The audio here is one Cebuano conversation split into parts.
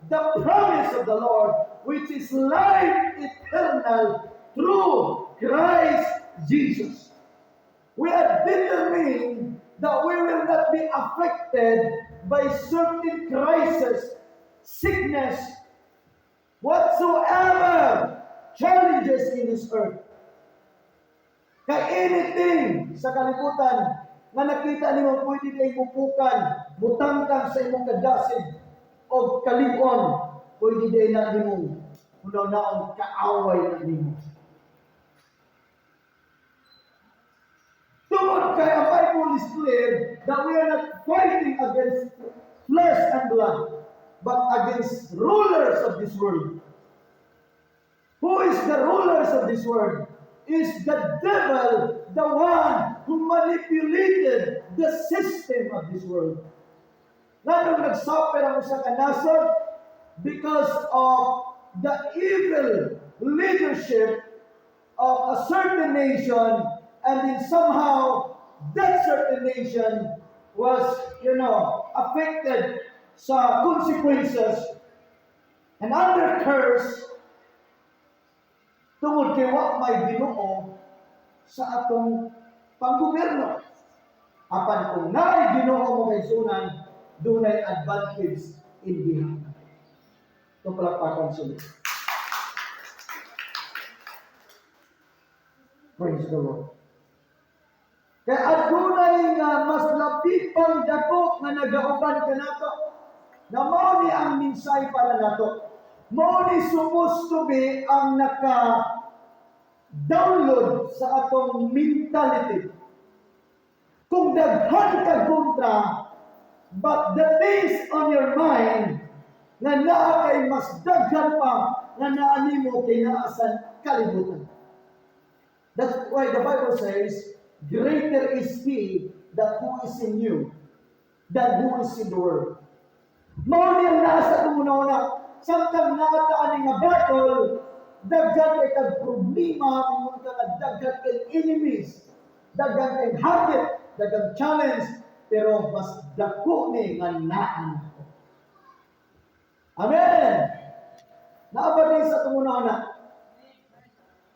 the promise of the Lord, which is life eternal through Christ Jesus. We are determined that we will not be affected by certain crisis, sickness, whatsoever challenges in this earth. Kay anything sa kalibutan nga nakita nimo pwede kay mupukan, mutangtang sa imong kadasig o kalig-on, pwede diay na nimo hunaw-naong kaaway na nimo. Tungod kay ang Bible is clear that we are not fighting against flesh and blood, but against rulers of this world. Who is the rulers of this world? Is the devil, the one who manipulated the system of this world. Nganong nagsuffer ang usa ka nasod? Because of the evil leadership of a certain nation, and then somehow that certain nation was affected sa consequences and under curse tungod kay wa may Ginoo sa atong panggobyerno. Apan kung naay Ginoo, mga kaigsuonan, dunay advantage in behind. Ito palakpakan sila. Praise the Lord. Kaya adunay nga mas labi pang dako nga nagauban kanato. Na mao ni ang minsay para nato. Mao ni supposed to be ang naka-download sa atong mentality. Kung daghan ka kontra, but the things on your mind nga naa kay mas daghan pa nga naa nimo kay naa sa kalibutan. That's why the Bible says, "Greater is He that who is in you than who is in the world." Mao ni ang nasa atong una. Samtang naa ta ani nga battle, daghan kay kag problema, mingon ka nga daghan kay enemies, daghan kay habit, daghan challenge, pero mas dako ni nga naa nako. Amen! Naa ba din sa atong una?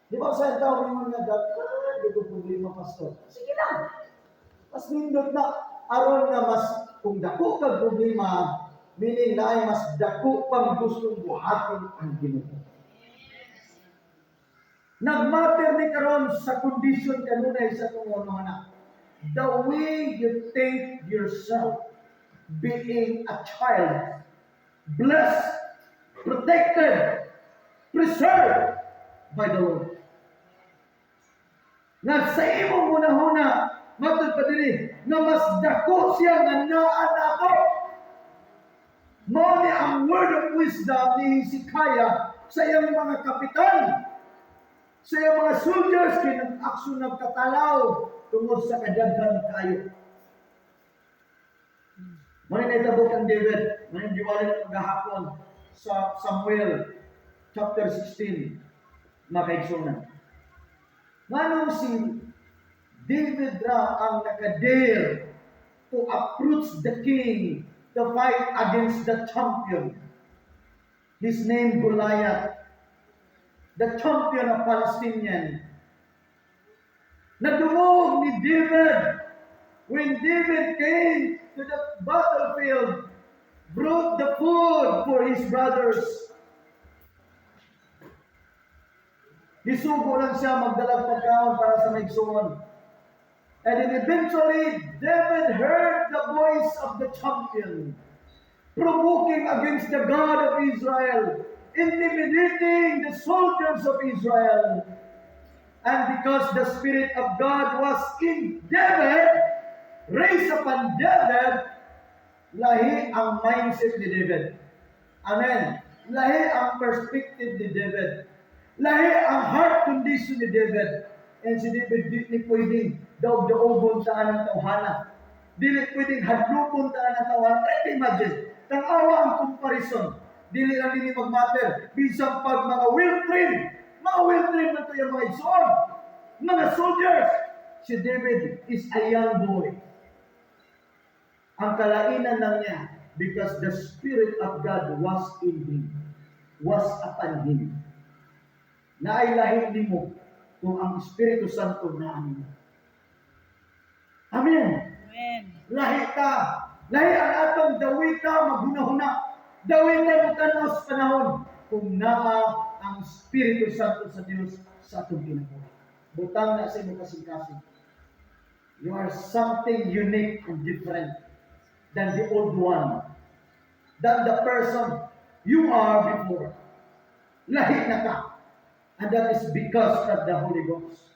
Di ba sa tao mingon nga daghan di ko problema, Pastor? Sige lang. Mas nindot na aron nga mas kung dako kag problema, meaning na ay mas dako pang gustong buhaton ang Ginoo. Nagmatter ni karon sa kondisyon kanunay sa atong una. The way you think yourself being a child, blessed, protected, preserved by the Lord. Nga sa imong hunahuna, matod pa diri, nga mas dako siya nga naa nako. Mao ni ang word of wisdom ni Hezekiah sa iyang mga kapitan, sa iyang mga soldiers, kay nag-aksyon nagkatalaw tungod sa kadaghan kayo. Mao ni nahitabo kang David, mao ni giwali na kagahapon sa Samuel chapter 16, mga kaigsuonan. Nganong si David ra ang nakadare to approach the king to fight against the champion? His name Goliath, the champion of Palestinian. Nadungog ni David when David came to the battlefield, brought the food for his brothers. Nisugo lang siya magdalag pagkaon para sa maigsuon. And then eventually, David heard the voice of the champion, provoking against the God of Israel, intimidating the soldiers of Israel. And because the Spirit of God was in David, raised upon David, lahi ang mindset ni David. Amen. Lahi ang perspective ni David. Lahi ang heart condition ni David. And si David di ni pwedeng daog-daogon sa anang tawhana. Dili pwedeng hadlokon ta anang tawhana. Try to imagine. Tanawa ang comparison. Dili lang dinhi magmatter. Bisan pag mga well-trained, mga well-trained na to yung mga igsoon, mga soldiers. Si David is a young boy. Ang kalainan lang niya, Because the Spirit of God was in him, was upon him. Naay lahi nimo kung ang Espiritu Santo naa nimo. Amen. Amen. Lahi ta. Lahi ang atong dawita maghuna-huna. Dawita mo tan-aw sa panahon kung naa ang Espiritu Santo sa Dios sa atong kinabuhi. Butang na sa imong kasing-kasing. You are something unique and different than the old one, than the person you are before. Lahi na ka. And that is because of the Holy Ghost.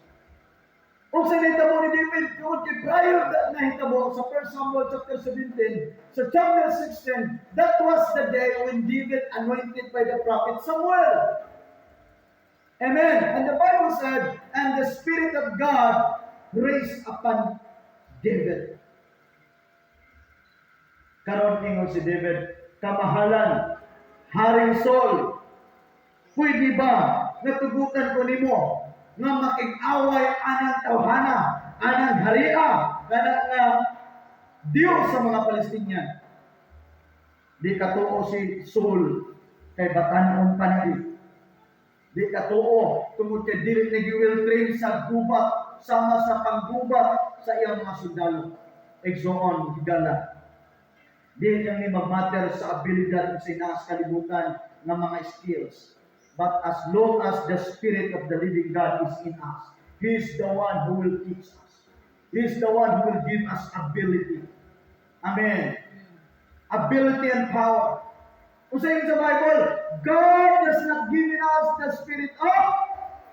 Unsa nahitabo ni David tungod kay prior that nahitabo sa 1 Samuel chapter 17, sa chapter 16, that was the day when David anointed by the prophet Samuel. Amen. And the Bible said, "And the Spirit of God raised upon David." Karon ingon si David, "Kamahalan, Haring Saul, pwede ba nga tugutan ko nimo nga makig-away anang tawhana, anang haria, kana nga Dios sa mga Palestinian?" Di katuo si Saul kay batanon pa na. Di katuo tungod kay dili na well trained sa gubat, sama sa panggubat sa iyang mga sundalo. Igsoon, higala. Di lang ni mag-matter sa abilidad sa inaas kalibutan ng mga skills. But as long as the Spirit of the living God is in us, He is the one who will teach us. He is the one who will give us ability. Amen. Ability and power. Kung sa sa Bible, God does not give us the spirit of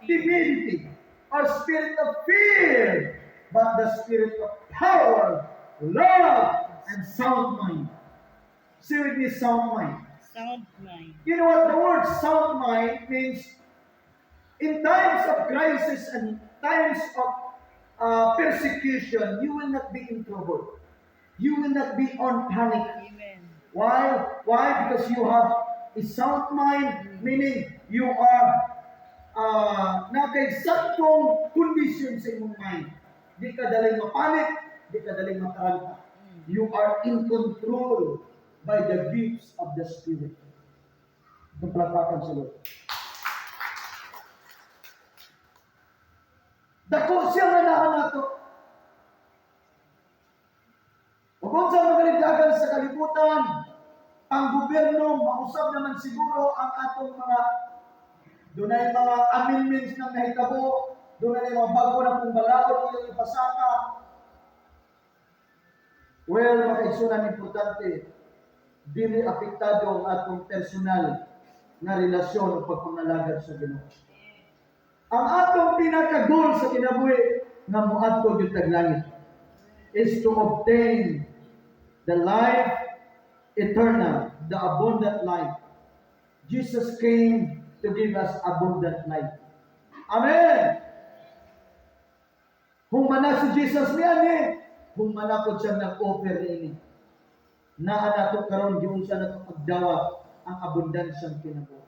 timidity or spirit of fear, but the spirit of power, love, and sound mind. Say with me, "Sound mind." Sound mind. You know what? The word "sound mind" means in times of crisis and times of persecution, you will not be in trouble. You will not be on panic. Amen. Why? Why? Because you have a sound mind, meaning you are naa kay saktong condition sa imong mind. Di ka daling mapanik, di ka daling mataranta. You are in control by the gifts of the Spirit. Itong palakpakan sa Lord. Dako siya nga naa nato. Ug unsa magalagdagan sa kalibutan, ang gobyerno, mausab naman siguro ang atong mga dunay mga amendments nang nahitabo, dunay mga bago na pong balaod ilang ipasaka. Well, mga kaigsunan, importante, dili apektado ang atong personal nga relasyon o pagpangalagad sa Ginoo. Ang atong pinaka-goal sa kinabuhi nga moadto gyud tag langit is to obtain the life eternal, the abundant life. Jesus came to give us abundant life. Amen! Humana si Jesus niya ni, humana po siya nag-offer niini. Naa nato karon, giunsa nato pagdawat ang abundansyang kinabuhi.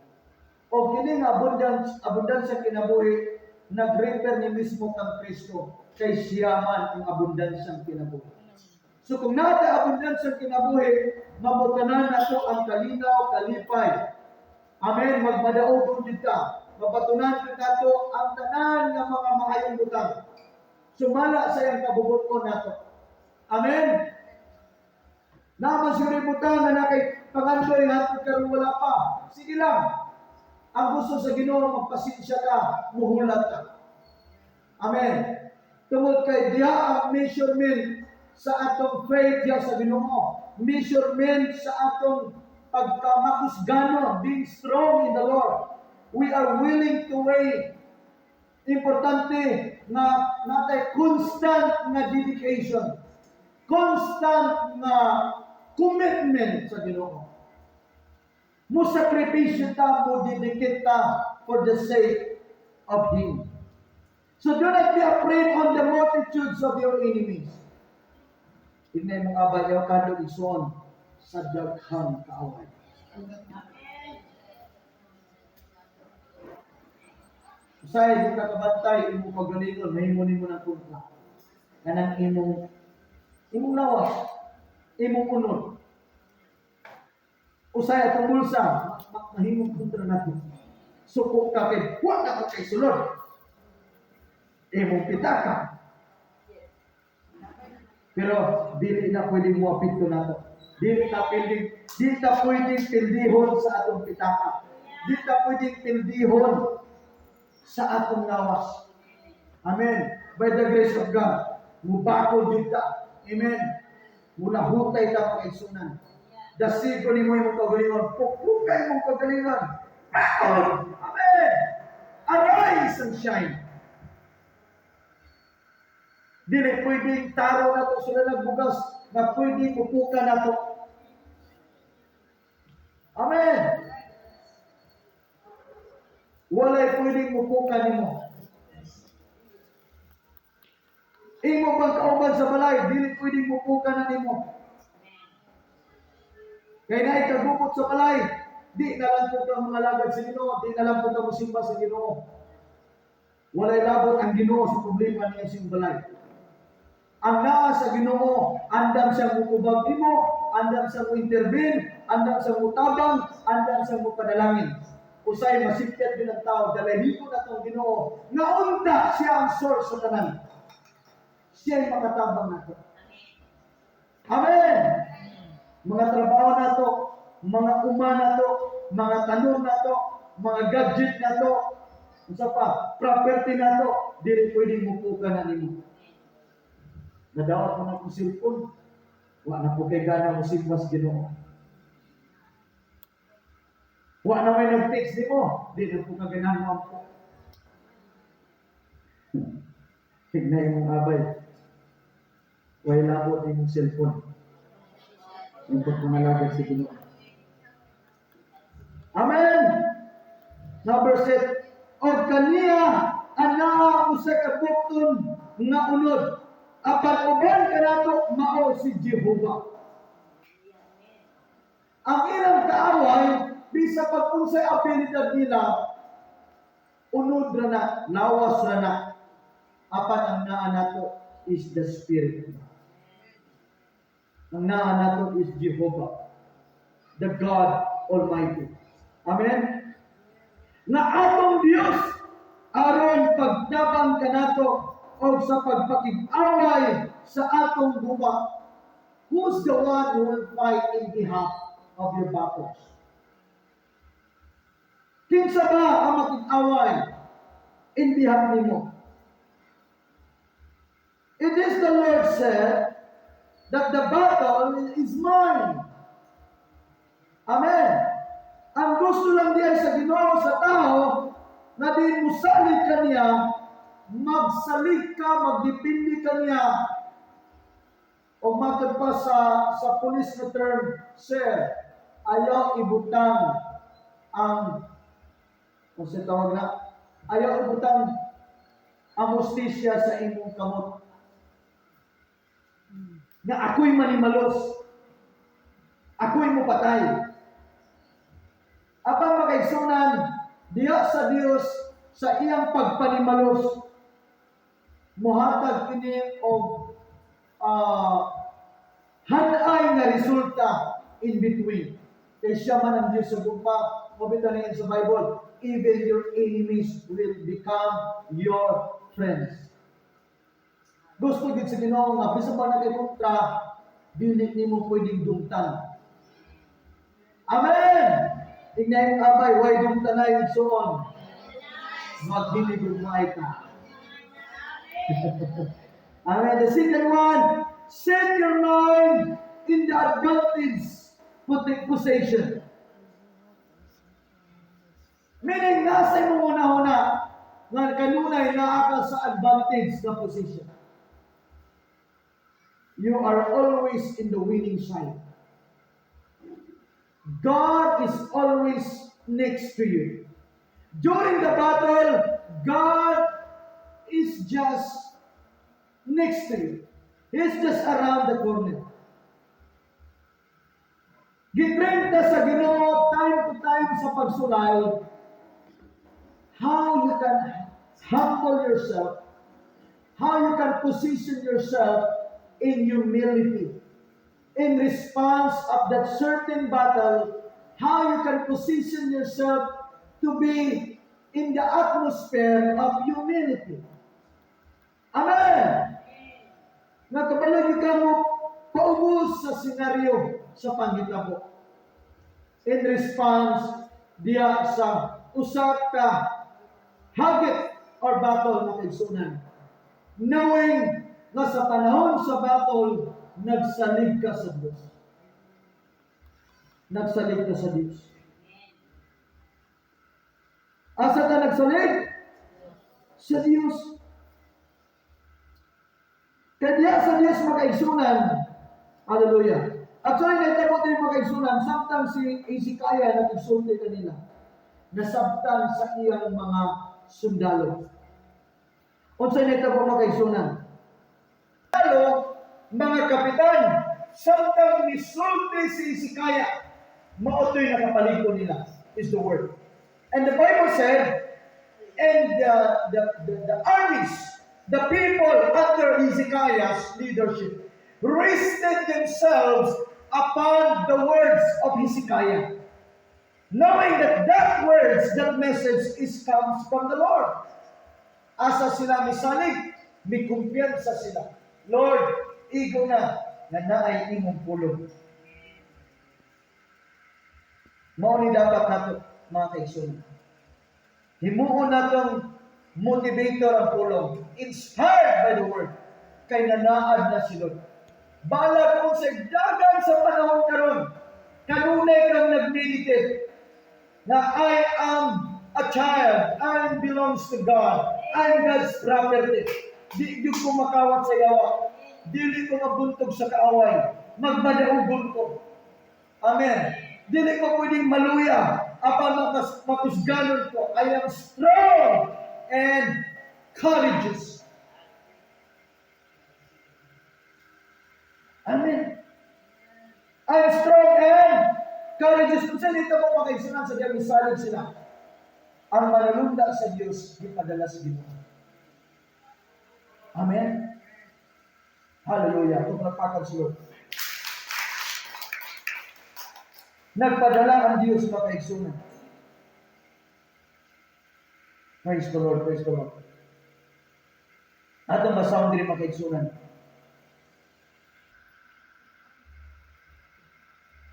O kini nga abundance, abundansya kinabuhi, nag-refer ni mismo kang Kristo kay siya man ang abundansyang kinabuhi. So kung naa tay abundansyang kinabuhi, mabutanan nato ang kalinaw, kalipay. Amen, magmadaog jud ta. Mabatunan jud nato ang tanan nga mga maayong butang. Sumala sa iyang kabubut-on nato. Amen. Naa man siguro butang nga naa kay pangandoy hantod karon wala pa. Sige lang. Ang gusto sa Ginoo, magpasensya ka, muhulat ka. Amen. Tungod kay diha ang measurement sa atong faith diha sa Ginoo. Measurement sa atong pagkamakusganon, being strong in the Lord. We are willing to wait. Importante nga naa tay constant nga dedication. Constant nga commitment sa Ginoo. Mo sakripisyo ta, mo dedicate ta for the sake of Him. So do not be afraid on the multitudes of your enemies. Tingnan mong abay, ayaw kahadlok, igsoon, sa daghang kaaway. Usay, di ka kabantay, imong pagalingon, mahimo nimo ng kontra. Kanang imong lawas, imong unod. Usay atong bulsa, mahimong kontra nato. Suko ka kay wa na ka kay sulod. Imong pitaka. Pero dili na pwedeng muapekto nato. Dili ta pwedeng pildihon sa atong pitaka. Dili ta pwedeng pildihon sa atong lawas. Amen. By the grace of God, mubakol gyud ta. Amen. Mulahutay ta, mga igsunan. Dasigo nimo imong kaugalingon, pukpukay imong kaugalingon. Bakod! Amen. Arise and shine. Dili pwedeng taro nato sila nagbugas na pwedeng upukan nato. Amen. Walay pwedeng upukan nimo. Imo bang kauban sa balay, dili pwedeng mupukan na nimo. Kay naay kagubot sa balay, di na lang po ka mangalagad sa Ginoo, di na lang po ka musimba sa Ginoo. Walay labot ang Ginoo sa problema niya sa balay. Ang naa sa Ginoo, andam siyang mutubag nimo, andam siyang mo-intervene, andam siyang mutabang, andam siyang mupanalangin. Usay masipyat din ang tao, dalahigo na tong Ginoo, nga unta siya ang source sa tanan. Siya'y makatabang nato. Amen! Mga trabaho nato, mga uma nato, mga tanom nato, mga gadget nato, unsa pa, property nato, dili pwedeng mupukan na nimo. Nadawat mo na kong cellphone, wa na po kay gana mo simba sa Ginoo. Wa na may nag-text nimo, di na po ka ganahan mo ampo. Tignan imong abay. Way labot imong cellphone. Yung pagpangalagad sa Ginoo. Amen. Number 7. Og kaniya anaa usa ka bukton nga unod. Apan uban kanato mao si Jehova. Ang ilang kaaway, bisa pag unsay abilidad nila, unod ra na, lawas ra na. Apan ang naa nato is the Spirit of God. Ang naa nato is Jehovah, the God Almighty. Amen? Nga atong Dios aron pagtabang kanato o sa pagpakig-away sa atong guba. Who's the one who will fight in behalf of your battles? Kinsa ba ang makig-away in behalf nimo? It is the Lord said that the battle is mine. Amen. Ang gusto lang diyan sa Ginoo sa tao na di musalig ka niya, magsalig ka, magdepende ka niya, o matod pa sa police na term, "Sir, ayaw ibutang ang," kung sa tawag na, "ayaw ibutang ang hustisya sa imong kamot. Nga ako'y manimalos. Ako'y mupatay." Apan, mga kaigsunan, diya sa Dios sa iyang pagpanimalos, muhatag kini og hanay nga resulta in between. Kay siya man ang Diyos sa gugma, mabita niya sa Bible, even your enemies will become your friends. Gusto gyud sa Ginoo nga bisan pa na kontra, dili nimo pwedeng dungtan. Amen! Tingnan yung abay, way dungtanay, igsoon? Maghinigugmay ka. Amen. The second one, set your mind in the advantage position. Meaning, nasa imong una-una, nga kanunay naa ka sa advantage na position. You are always in the winning side. God is always next to you. During the battle, God is just next to you. He's just around the corner. Gitrain ta sa Ginoo time to time sa pagsulay how you can humble yourself, how you can position yourself in humility in response of that certain battle How you can position yourself to be in the atmosphere of humility. Amen! Nga kabalo gyud ka mo paubos sa senaryo sa panghitabo. In response diya sa usa ka hagit or battle na kaigsunan. Knowing nga sa panahon sa battle, nagsalig ka sa Diyos. Nagsalig ka sa Diyos. Asa ka nagsalig? Sa Diyos. Kaya sa Diyos, mga kaigsunan, hallelujah. Actually, nahitabo din, mga kaigsunan, samtang si Hezekiah nag-insulti kanila, nasabtan sa iyang mga sundalo. Unsa nahitabo, mga kaigsunan? Sundalo, mga kapitan, samtang misulti si Hezekiah, mao to'y nakapaligto nila, is the word. And the Bible said, and the armies, the people under Hezekiah's leadership, rested themselves upon the words of Hezekiah, knowing that that words, that message is comes from the Lord. Asa sila misalig, mikumpiyansa sila. Lord, igo na nga naay imong pulong. Mao ni dapat nato, mga kaigsunan. Himuon natong motivator ang pulong, inspired by the word, kay nanaad na si Lord. Balag kung sa dagan sa panahon karon, kanunay kang nag-meditate na I am a child, I belongs to God, I'm God's property. Di gyud ko makawat sa yawa. Dili ko mabuntog sa kaaway. Magmadaugon ko. Amen. Dili ko pwedeng maluya apan makusganon ko. I am strong and courageous. Amen. I am strong and courageous. Kung sa dito mo makaigsunan sa diyan, misalig sila. Ang manalunda sa Diyos, gipadala sa Ginoo. Amen. Hallelujah. Kung palakpakan si Lord. Nagpadala ang Diyos, mga kaigsunan. Praise the Lord, praise the Lord. Atong basahon diri, mga kaigsunan.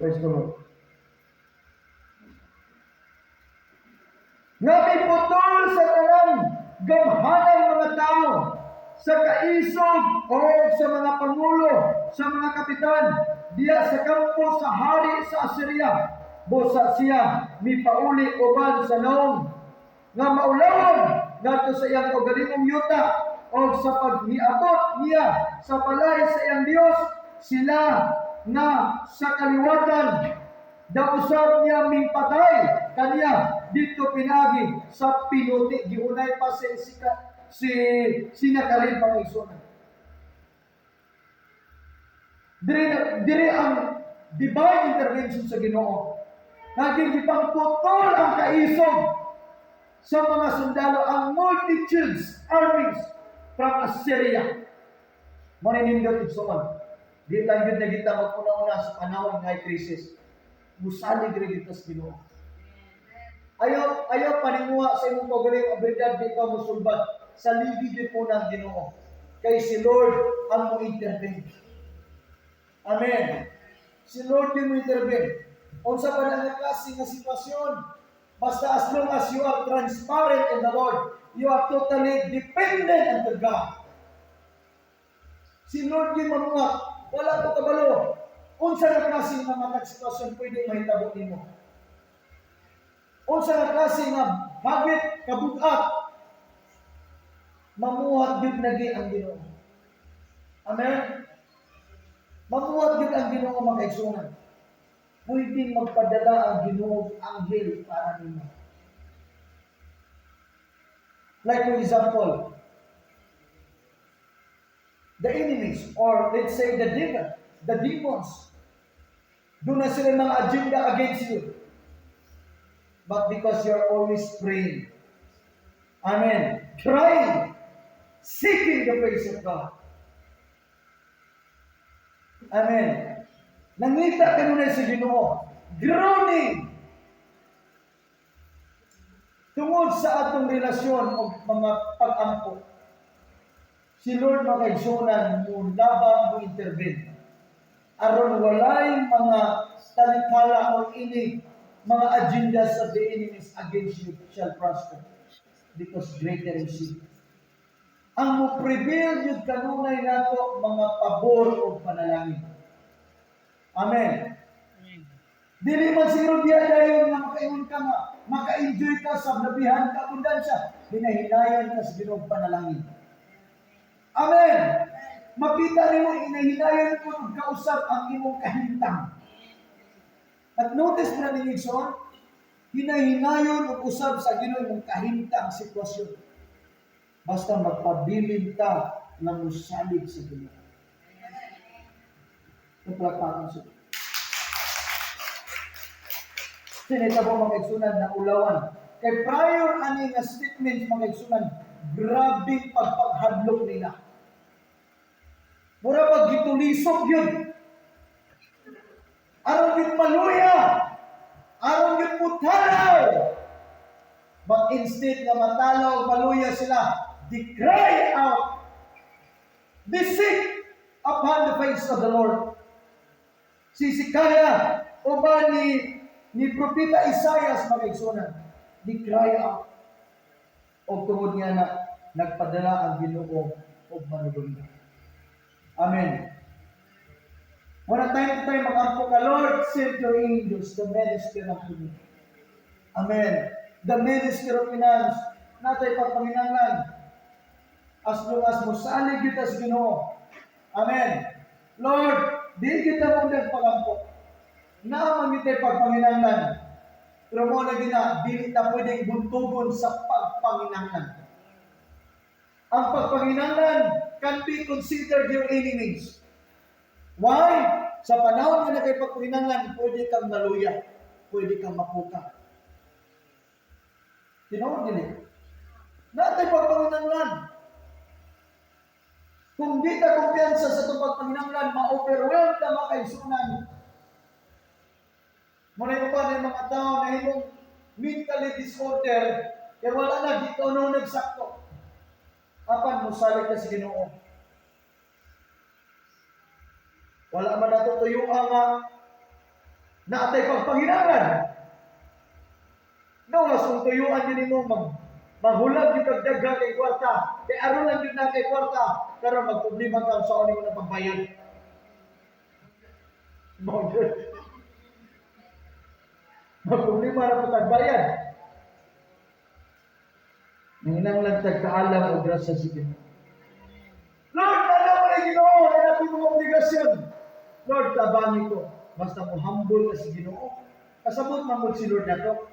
Praise the Lord. Nga miputol sa tanang gamhanang mga tao, sa kaisog o sa mga pangulo, sa mga kapitan, diya sa kampo sa hari sa Assyria, busa siya mipauli uban sa naong nga maulawon ngadto sa iyang kaugalingong yuta o sa paghiabot niya sa balay sa iyang Dios sila nga sa kaliwatan dausab niya mingpatay kaniya dito pinaagi sa pinuti. Giunay pa si Sinakalib, mga igsoon. Diri ang divine intervention sa Ginoo. Naging gipangputol ang kaisog sa mga sundalo, ang multitudes, armies from Assyria. Mao ni nindot, igsoon. Di lang yun na kita maguna-una sa panahon nga crisis. Musalig rin dito sa Ginoo. Ayaw, ayaw paninguha sa imong kaugaling abilidad, di ka musulbad. Saligi gyud po ng Ginoo. Kay si Lord ang mo intervene. Amen. Si Lord yung mo intervene. Unsa pa na nga klase nga sitwasyon, basta as long as you are transparent in the Lord, you are totally dependent unto God. Si Lord yung mamuhat. Wala ko kabalo. Unsa nga klase nga matag sitwasyon pwede mahitabo nimo. Unsa nga klase nga hagit kabugat, mamuhat gyud nagi ang Ginoo. Amen. Mamuhat gyud ang Ginoo, mga kaigsunan. Pwedeng magpadala ang Ginoo anghel para nimo. Like for example, the enemies or let's say the demon, the demons, duna sila mga agenda against you. But because you're always praying, amen, crying, seeking the face of God. Amen. Nangita kanunay sa Ginoo, groaning. Tungod sa atong relasyon o mga pag-ampo, si Lord, mga kaigsunan, mo labang, mo intervene aron walay mga talikala or ini mga agendas of the enemies against you shall prosper because greater is He. Ang mo prevail yun kanunay nato mga pabor o panalangin. Amen. Dili man siguro diya dayon nga makaingon ka nga maka-enjoy ka sa labihan ka abundansya. Hinahinayon ka sa Ginoong panalangin. Amen. Makita nimo hinahinayon mo ug kausap ang imong kahimtang. At notice mo na ninyo, igsoon, hinahinayon ug usab sa Ginoo imong kahimtang sitwasyon. Basta magpabilin ta nga musalig sa Ginoo. Palakpakan siya. Sinita po, mga igsunan, na ulawan. Kay prior ani nga statements, mga igsunan, grabe pagpaghadlok nila. Mura pag gitulisok yun. Aron yun maluya. Aron yun mutalaw. But instead nga matalaw, maluya sila, they cry out. They seek upon the face of the Lord. Si Hezekiah, uban ni Propeta Isaias, mga igsunan, they cry out. O tungod nga na nagpadala ang Ginoo og manulunda. Amen. Wala time to time magampo ka, "Lord, send your angels, the minister of me." Amen. The minister of finance, natay pagpanginanglan. As long as mosalig kita sa Ginoo. Amen. Lord, di kita mo nagpagampo. Naman kita pagpanginanglan. Pero mo na gina, dili ta pwedeng buntugon sa pagpanginanglan. Ang pagpanginanglan can be considered your enemies. Why? Sa panahon nga nakay pagpanginanglan, pwede kang maluya, pwede kang mapuka. Tinuod dili? Natay pagpanginanglan. Kung di ta kumpiyansa sa itong pagpanginanglan, ma-overwhelm ta, mga kaigsunan. Muna yung pa ng mga tao na imong mentally disorder, kaya wala na, di ka no nagsakto. Apan, musalig ka sa Ginoo. Wala man nato tuyo nga naatay pagpanginanglan. Gawas kung tuyuan din mo maghulag yung kagdagha kay kwarta. Kay aron lang yun na kay kwarta. Pero magproblema ka sa mo na pagbayad. Mao jud. Magproblema na po tagbayad. Nanginanglan tagkaalam o grasya sa Ginoo. Lord, na mo na Ginoo, na natin mong obligasyon. Lord, tabangi ko. Basta mo humble ka sa Ginoo. Kasabot man mo si Lord nato.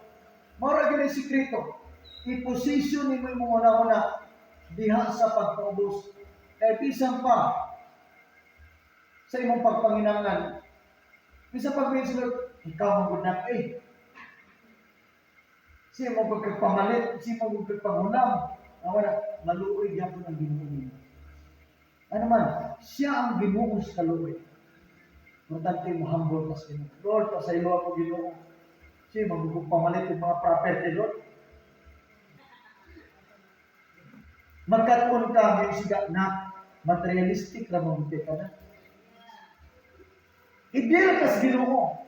Mao ra gyud ang sikreto. I-position nimo imong una-una diha sa pagpaubos. Kay bisan pa sa imong pagpanginanglan, bisan pag si Lord, ikaw man gud na eh. Siya mo pagkagpamalit, siya mo pagkagpangulam. Wala, maluoy gyapon ang Ginoo nimo. Ano man, siya ang Ginoo sa kaluoy. Importante mo humble ka sa Ginoo. Lord, pasaylo ako, Ginoo. Siya magpamalit yung mga property, Lord. Magkat-on ka, may siga na materialistic ra mamunti ka na. I-deal ka sa Ginoo.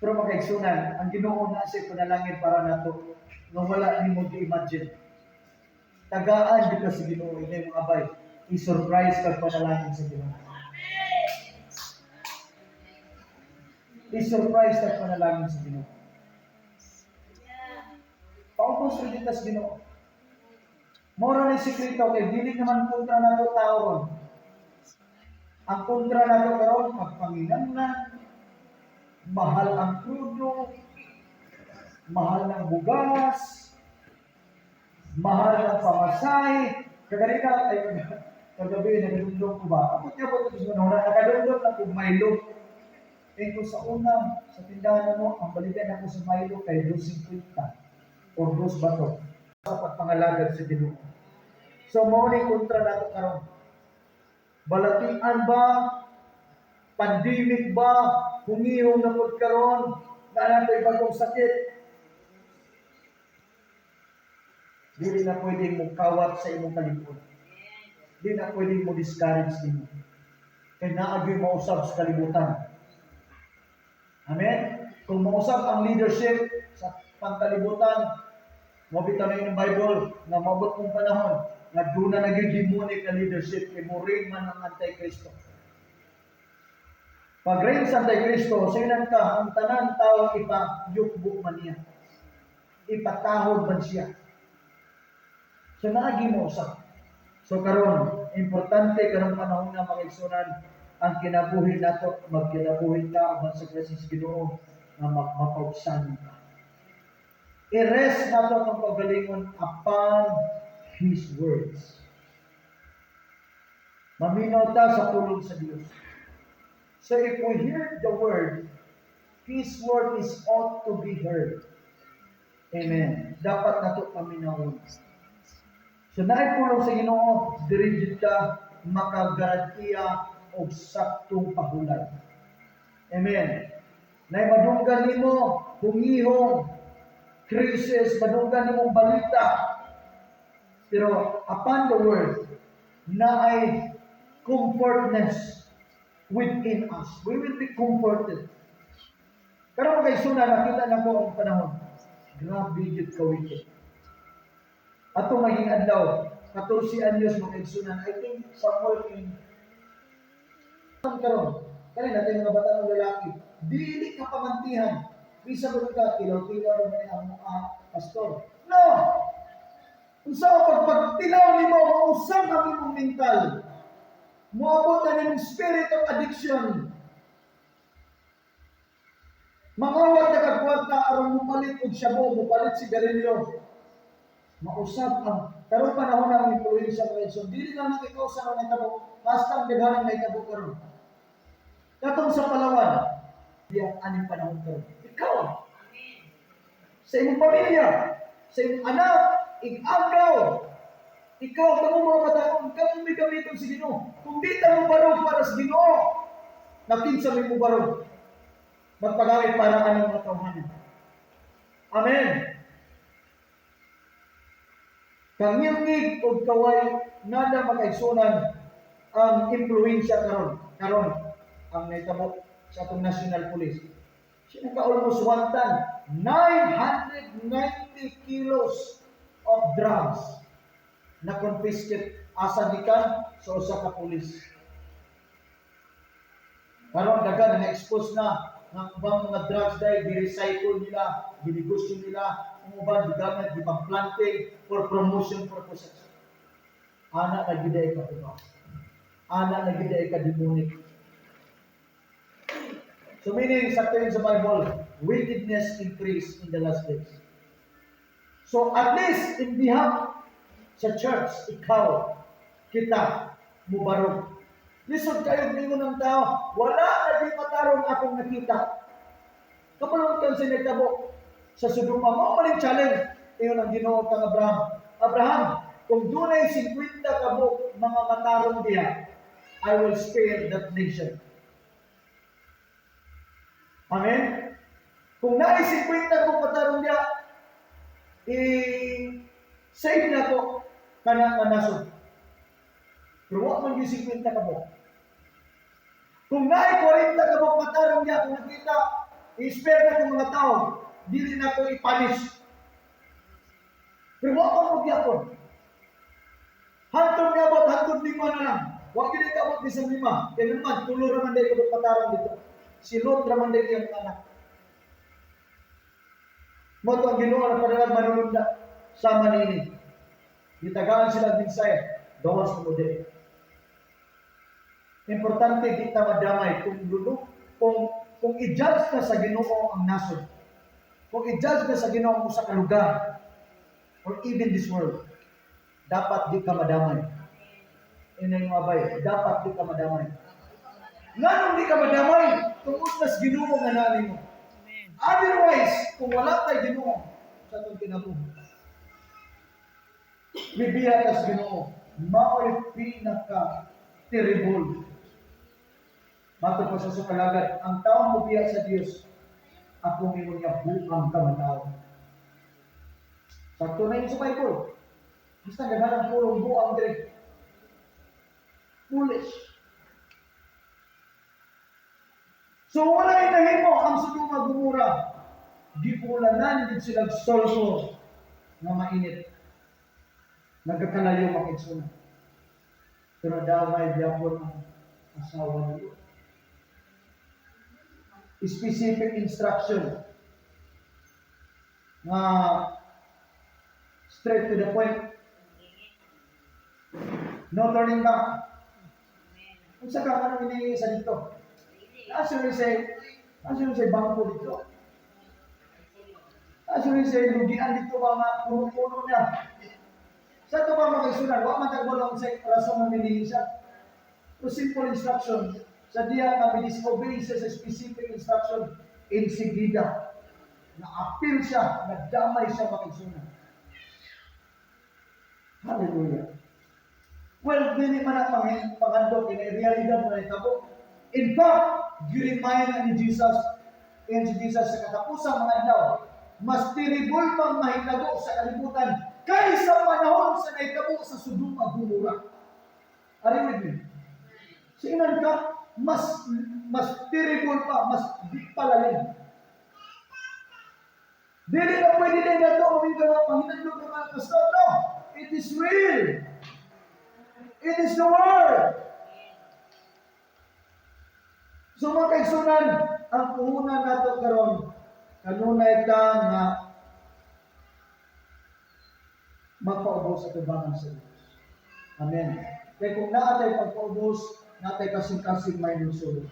Pero mga kaigsunan, ang Ginoo na siya panalangin para nato nga wala nimo gi-imagine. Tagaan di ka sa Ginoo inay mga bay. I-surprise kag panalangin sa Ginoo. I-surprise kag panalangin sa Ginoo. Paubos rin kita sa Ginoo. Mora ni sikreto kay dili naman kontra nato tao ron. Ang kontra nato karon pagpanginanglan, mahal ang krudo, mahal ng bugas, mahal ng pamasahe. Kaganina, ay, kagabi, nakadumdum ko ba? Ako niya po ito sa mga nakadumdum na kung Milo. Eh kung sa una, sa tindahan mo, ang balikan ako sa Milo kay 2.50 or 2 bato sa pagpangalagad sa Ginoo. So mao ni kontra nato karon. Balatian ba? Pandemic ba? Hungihong na pud karon? Naa nato'y bagong sakit. Dili na pwedeng mukawat sa imong kalimod. Di na pwedeng mo discourage nimo. Kay naa gyoy mausab sa kalibutan. Amen? Kung mausab ang leadership sa pangkalibutan, mo bitaw na ng Bible nga maabot kong panahon nga duna na gyud demonic na leadership kay mo reign man ang Antikristo. Pag reign sa Antikristo, sinan ka ang tanan tao ipa yukbo man niya. Ipatahod man siya. So naagi mo usab. So karon, importante karong panahon na, mga igsunan, ang kinabuhi nato, magkinabuhi ta uban sa presence Ginoo nga mapaubsan ka. I-rest nato ang pagalingon upon His words. Maminaw ta sa pulong sa Dios. So if we hear the word, His word is ought to be heard. Amen. Dapat nato paminawon. So naay pulong sa Ginoo, diri jud ka makagarantiya og saktong pahulay. Amen. Nay madunggan nimo hungihong crisis, madunggan nimong balita. Pero upon the word, naay comfortness within us. We will be comforted. Karon kay suna nakita na ko ang panahon. Grabe jud ka wicked. Ato maging adlaw, 14 anyos, mga igsunan, I think somewhere in karon. Kani natin mga bata ng lalaki, dili ka pamantihan. Bisa ba ka tilaw-tilaw ra man ang pastor? No. Unsa pag pagtilaw nimo, mausab ang imong mental. Moabot na nimong spirit of addiction. Mangawat na kag kwarta aron mopalit og shabu, mopalit sigarilyo. Mausab ang karon panahon ng impluwensya, mga igsoon. Dili lang ikaw sa mga nahitabo, basta ang daghanang nahitabo karon. Katong sa Palawan, di ang aning panahon karon. Ikaw, sa imong pamilya, sa imong anak, ig-agaw, ikaw, kamo mga bataon, kamo may gamiton sa Ginoo. Kung di ta mo barog para sa Ginoo, nakinsa may mo barog. Magpagamit para anong mga tawhanan. Amen. Kangilngig og kaway nada, mga kaigsunan, ang impluwensya karon. Karon ang nahitabo sa atong National Police. Siya naka almost 1 ton, 990 kilos of drugs na confiscate asa gikan sa usa ka pulis. Karon daghan na expose na ng ubang mga drugs dahil gi-recycle nila, ginegosyo nila, ang uban gigamit gipang-planting for promotion purposes. Ana na gid ay ka. Ana na gid ay ka demonic. So meaning sa tuwing sa Bible, wickedness increase in the last days. So at least in behalf sa church, ikaw, kita, mubarog. Lisod kayo ningon ng tao, wala na di matarong akong nakita. Kapalong kan sa nagtabo sa Sodoma, mao man challenge. Ingon ang Ginoo kang Abraham. "Abraham, kung dunay 50 kabuk mga matarong diha, I will spare that nation." Amen? Kung naay 50 kabuk matarong diha, i-save na ko kana nga nasod. Pero wa man yung 50 kabuk. Kung naay 40 kabuk matarong diha kung nakita, i-spare na kong mga tao, dili na ko i-punish. Pero wa pa mo gyapon. Hantod niabot, hantod 5 na lang. Wa gid kaabot bisan 5. Kaya naman, tulo ra man day kabuk matarong dito. Si Lot ra man day iyang anak. Mao to ang Ginoo na padalag manununda sama niini. Gitagaan sila mensahe, gawas mo diri. Importante di ta madamay kung lulok kung i-judge ka sa Ginoo ang nasod. Kung i-judge ka sa Ginoo ang usa ka lugar or even this world, dapat di ka madamay. Inay mga bay, dapat di ka madamay. Nganong di ka madamay? Tungod na sa Ginoo nga naa nimo. Otherwise, kung wala tay Ginoo sa atong kinabuhi, mibiya ta sa Ginoo, mao'y pinaka terrible. Matod pa sa kalagad, ang taong mobiya sa Dios, Ako mingon niya, "Buang ka man tao." Sakto na yun sa Bible. Basta gaghanang pulong buang dire. Foolish. So wala nahimo ang Sodoma, Gomora. Giulanan gid sila sulfur nga mainit. Nagkakalayo, mga igsoon. Pero damay gyapon ang asawa ni Lot. Specific instruction nga straight to the point. No turning back. Unsa ka man ini sa dito? Asa say bangko dito? Asa say lugian dito ba nga puno-puno niya? Sa ito ba, mga igsuonan, wa man tagbo sa rason nga minili siya. So simple instruction, sa diya nga disobey siya sa specific instruction, insigida na-apil siya, nadamay siya, mga igsuonan. Hallelujah. Well, dili man ang pangandok, ini realidad na nahitabo. In fact, giremind na ni Jesus, in si Jesus sa katapusan mga adlaw, mas terrible pang mahitabo sa kalibutan kaysa panahon sa nahitabo sa Sodom ug Gomora. Are you with me? Sinan ka, mas mas terrible pa, mas di palalim. Dili na pwede na nato kami ka nga panghinadlok ng mga pastor. No, it is real. It is the word. So mga kaigsuonan, ang puhunan nato karon, kanunay ta nga magpaubos sa tubangan sa Diyos. Amen. Kaya kung naa tay pagpaubos, naa tay kasing-kasing may sulod.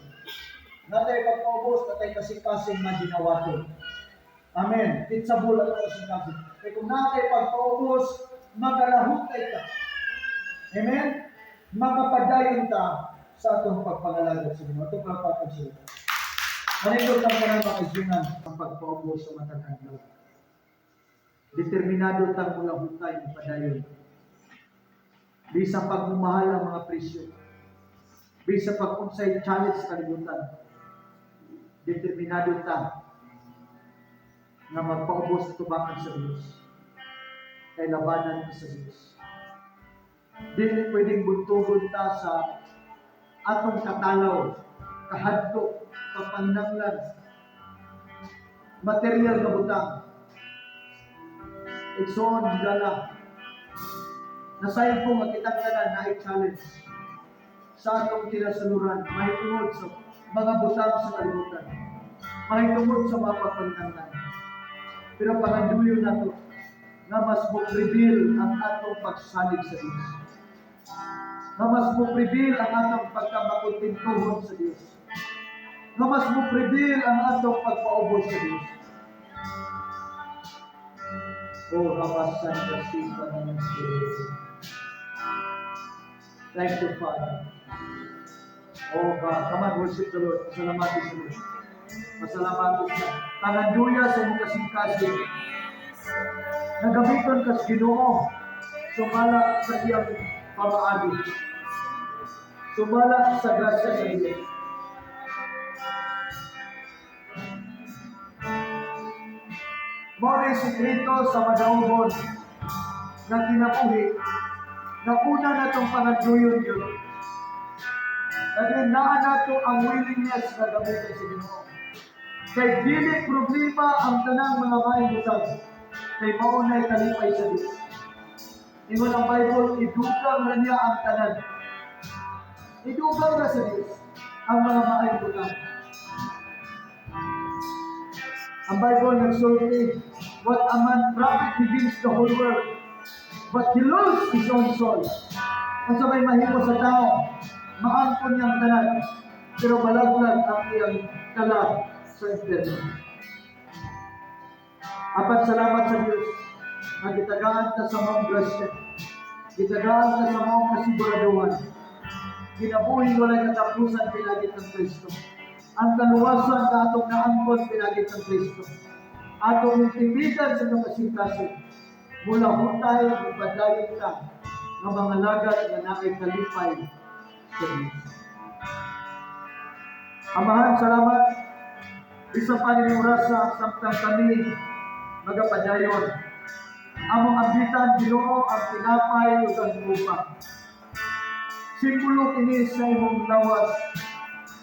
Naa tay pagpaubos, naa tay kasing-kasing madinawaton. Amen. Teachable ang kasing-kasing. Kaya kung naa tay pagpaubos, magalahutay ka. Amen? Makapadayon ta sa atong pagpangalagad sa Ginoo. Atong pagpapagsulod. Manindot ang kanang mga kaigsuonan ang pagpaubos sa matag adlaw. Determinado tang mulahutay padayon. Bisa pagmamahal ang mga presyo. Bisa pag unsay challenge sa kalibutan. Determinado ta nga magpaubos sa tubangan sa Diyos. Kay labanan sa Diyos. Dili pwedeng buntugon ta sa atong katalaw, kahadlok, pagpanginahanglan, material nga butang. Igsoon, higala. Nasayod ko nga kitang tanan na challenge sa atong kinasuluran, mahitungod sa mga butang sa kalibutan, mahitungod sa mga pagpanginahanglan. Pero panganduyo nato nga mas mo prevail ang atong pagsalig sa Diyos. Nga mas mo prevail ang atong pagkamakontentuhon sa Diyos. Nga mas mo prevail ang atong pagpaubos sa Diyos. Oh, rabasan kasipa ng Espiritu. Thank you, Father. Oh God, come on, worship the Lord. Pasalamati sa Lord. Pasalamati siya. Panganduya sa imong kasing-kasing. Nagamiton ka sa Ginoo. Sumala sa iyang pamaagi. Sumala sa grasya sa Diyos. Mao ni sikreto sa madaugon na kinabuhi na una na itong panganduyon yun. Dahil naa nato ang willingness na gamitin sa Ginoo. Kay dili problema ang tanang mga maayong butang. Kay mao na'y kalipay sa Dios. Ingon ang Bible, idugang ra niya ang tanan. Idugang ra sa Dios ang mga maayong butang. Ang Bible nagsulti, "What a man profit he gains the whole world, but he lose his own soul?" Unsa may mahimo sa tao, maangkon niyang tanan, pero malaglag ang iyang kalag sa impyerno. Apat salamat sa Diyos nga gitagaan ta sa maong grasya. Gitagaan ta sa maong kasiguraduhan. Kinabuhi walay katapusan pinagi ng Kristo. Ang kaluwasan na atong naangkon pinagi ng Kristo. Atong intindihan sa mga kasing-kasing. Mula hutay, ipadayon ka nga mga lagad nga naay kalipay sa Diyos. Amahan, salamat. Bisan pa nining orasa samtang kami magapadayon, among ambitan, Ginoo, ang tinapay ug ang kupa. Simbolo kini sa imong lawas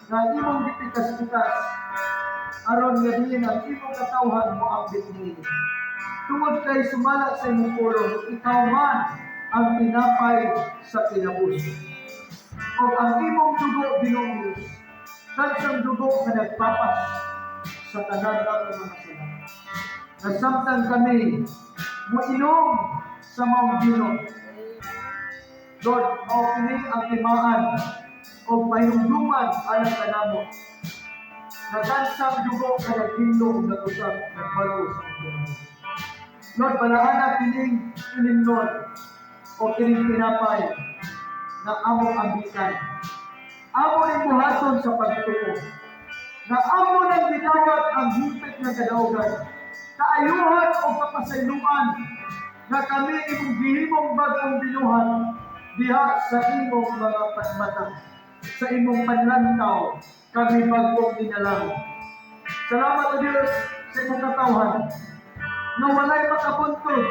nga imong gipikas-pikas aron nga diin ang imong katawhan mo ambit niini. Tungod kay sumala sa imong pulong, ikaw man ang tinapay sa kinabuhi. O ang imong dugo, Ginoong Diyos, kansang dugo nga nagpapas sa tanan ng mga sala. Na samtang kami moinom sa maong bino, Lord, mao kini ang timaan o pahinumduman alang kanamo. Nagansang dugo nga naghinlo ug nag-usab, nagbago sa among kinabuhi. Lord, balaana kining ilimnon o kining tinapay na among ambitan. Amo ning buhaton sa pagtuo. Na amo nang gidawat ang hingpit nga kadaugan. Kaayuhan o kapasayloan na kami imong gihimong bag-ong binuhat diha sa imong mga mata. Sa imong panlantaw, kami bag-ong ninalang. Salamat, O Diyos, sa imong katawhan na walay makabuntog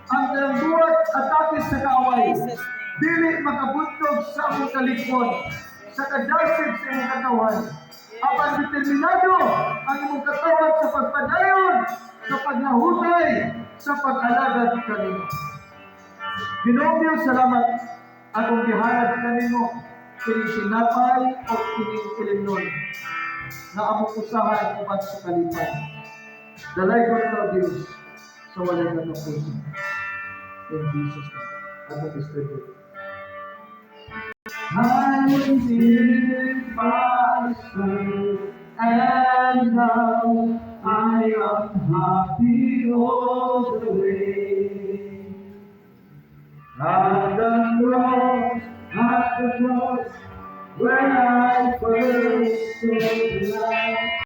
ang kanang buhat atake sa kaaway. Jesus' name. Dili makabuntog sa among kalikon, sa kadasig sa imong katawhan. Apan determinado ang imong katawhan sa pagpadayon, sa pagnahutay, sa pag-alagad kanimo. Ginoong Diyos, salamat atong gihalad kanimo kining tinapay o kining ilimnon na among usahay uban sa kalipay. Dalaygon ka, Diyos, sa walay katapusan. In Jesus' name. Atong distribute. I did my soul, and now I am happy all the way. At the cross, where I first saw the light.